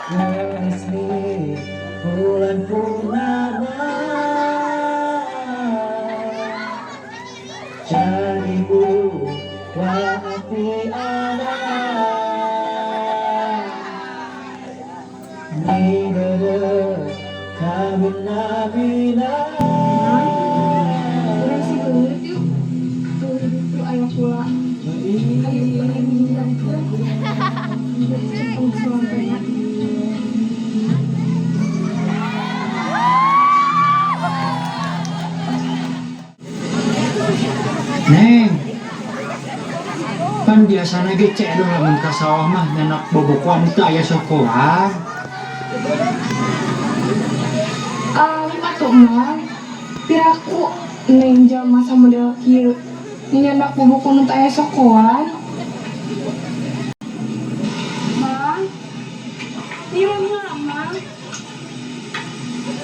Geulis di bulan purnama, jadi buah api anak ni bede kabina-bina. Mang, urang sibeut yuk. Tuh tuh aya kula. Hayu urang nyindangkeun. Cepeng suampena. Neng, pan biasana ge Ceu Edoh lamun ka sawah mah nyanak bobokoan teu aya sokoan. Alim atuh, Mang. Piraku neng jalma samodel kieu nyandak boboko nu teu aya sokoan. Mang, ieu mah, Mang.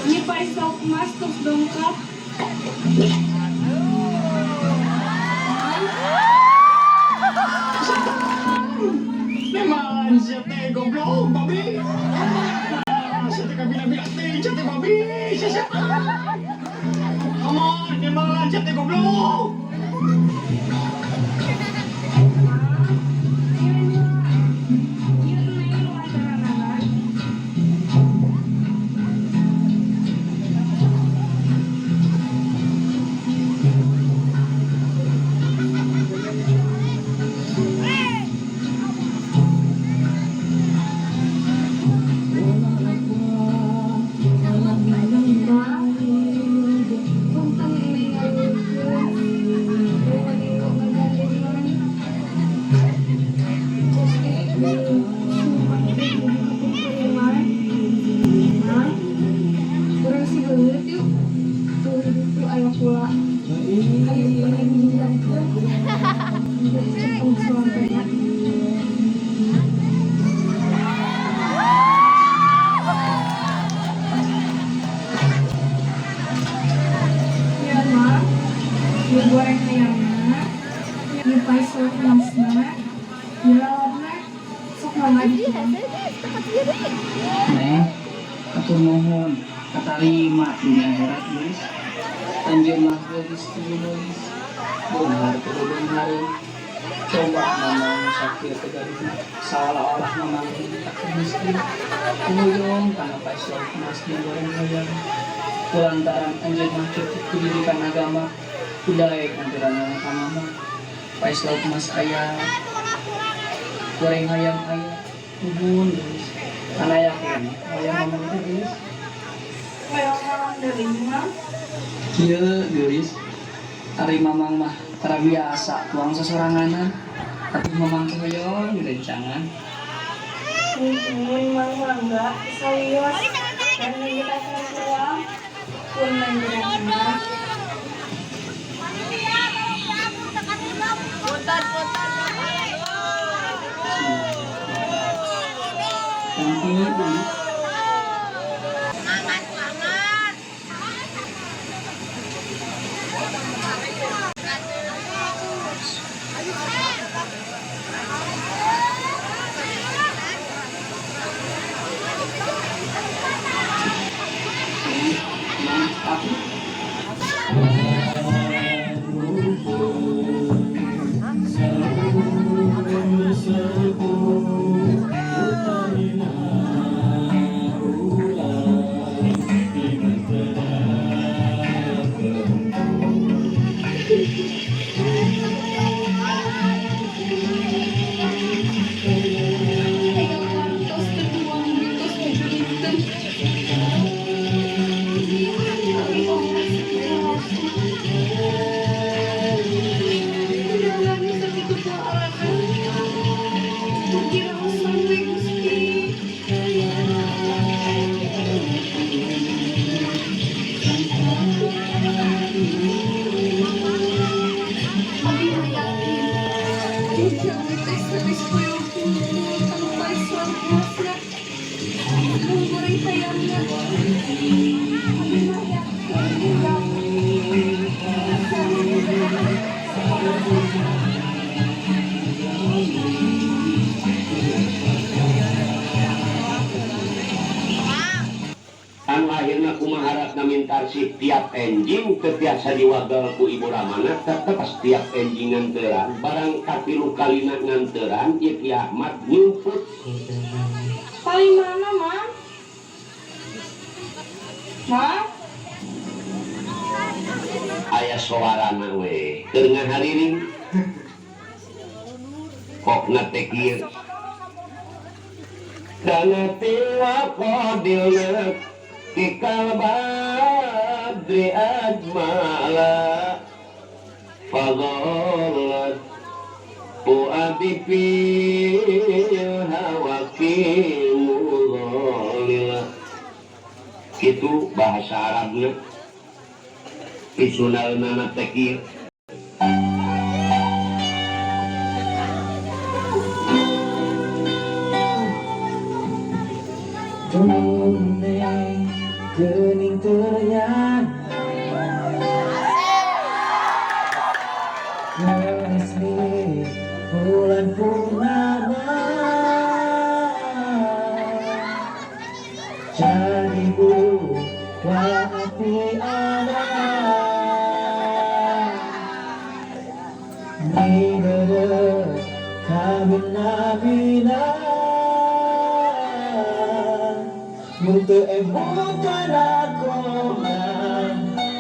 Ieu paes lauk mas tos dongkap. Mang. Memang sia teh goblok, babi. Sia teh kabina-bina teh, sia teh babi. Sia sia. Come on, memang sia teh goblok. Mang, ieu mah. Ieu neng wawancaranana. Mang, punten neng ngaluhurkeun. Nuhun ieu ngagandengan. Gusti, sumpah teh bumi kapungkur. Mang, urang sibeut yuk. Tuh tuh aya kula. Hayu urang nyindangkeun. Cepeng suampena. Ya, Mang, ieu goreng hayamna, ieu paes lauk masna, ieu lalapna, sok mangga dituang. Neng, hatur nuhun, katarima dunia akhirat, geulis. Anjeun mah geulis teu geulis. Beunghar teu beunghareun. Coba mamang sakieu teh gaduhna saolah-olah mamang teh fakir miskin. Hoyong kana paes lauk mas jeung goreng hayam. Kulantaran anjeun mah cukup pendidikan agama, kudaek anturanana ka mamang. Paes lauk mas aya, goreng hayam aya. Nuhun, geulis. Kana yakin hoyong mamang teh geulis. Hoyong naon deui, Mang? Kieu, geulis. Ari mamang mah tara biasa tuang sasoranganan. Tapi mamang teh hoyong direncangan. Nuhun, Mang, mangga sawios dan kita tuang pun neng. Nanti geulis. Semangat, semangat. Neng, tapi Aya tos tertuang tos jujureun. Abi ongkoh sakitu. Kudalan sakitu pohoranna. Mugi raosan we, Gusti. Abi mah yakin. Jalmi teh sanes hoyong kulkul kana paes lauk masna. Mun goreng hayamna. Abi mah yakin yakin. Ratna Mintarsih tiap enjing teu tiasa diwagel ku Ibu Ramana, tetep tiap enjing nganteran barang katilu kalina nganteran ieu Ki Ahmad nyumput. Paling mana, Ma? Ma? Aya soarana we keur ngahariring kokna teh kieu Kanati wa qadilna kikal badri ajmala fadallat fuadi fil hawaki mudhalila. Itu bahasa Arabnya isunalna teh kieu. Tuneng gening ternyata Gelis bulan purnama Jadi buah api anak Nidere kabina-bina Muntu emutan aku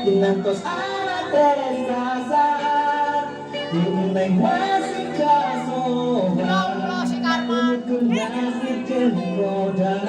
Inantos anak tersasar Neng masih kasoban Untuk nasib jeung roda.